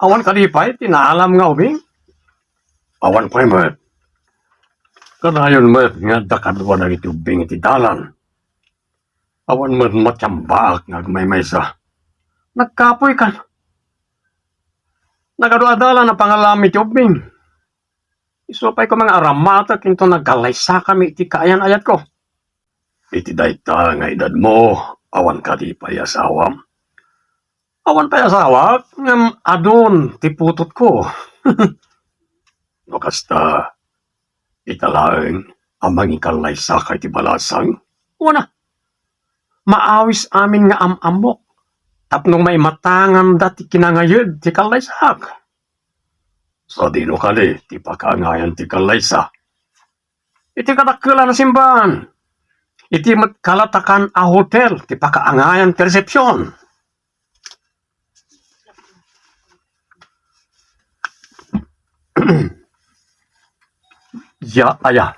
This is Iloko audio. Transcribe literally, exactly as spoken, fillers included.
Awan kadi pay ti naalam nga ubing? Awan pay met. Kanayon met nga adda kadua dagiti ubbing iti dalan. Awan met matiambaak nga agmaymaysa. Nagkapoy kan. Nagadu a dalan a pangalam iti ubbing. Isu pay koma nga aramatek inton nagkallaysakami iti kaayan-ayatko. Iti dayta nga edadmo, awan kadi pay asawam? Awan pay asawak, ngem adun ti putotko. No kasta, ita laeng a mangikallaysaka iti balasang? Wana, maawis amin nga am-ammok tapno maimatanganda ti kinangayed ti kallaysaak. Sadino kadi ti pakaangayan ti kallaysa? Iti kadakkelan a simbahan. Iti met kalatakan a hotel ti pakaangayan ti resepsiyon. Ya, aya.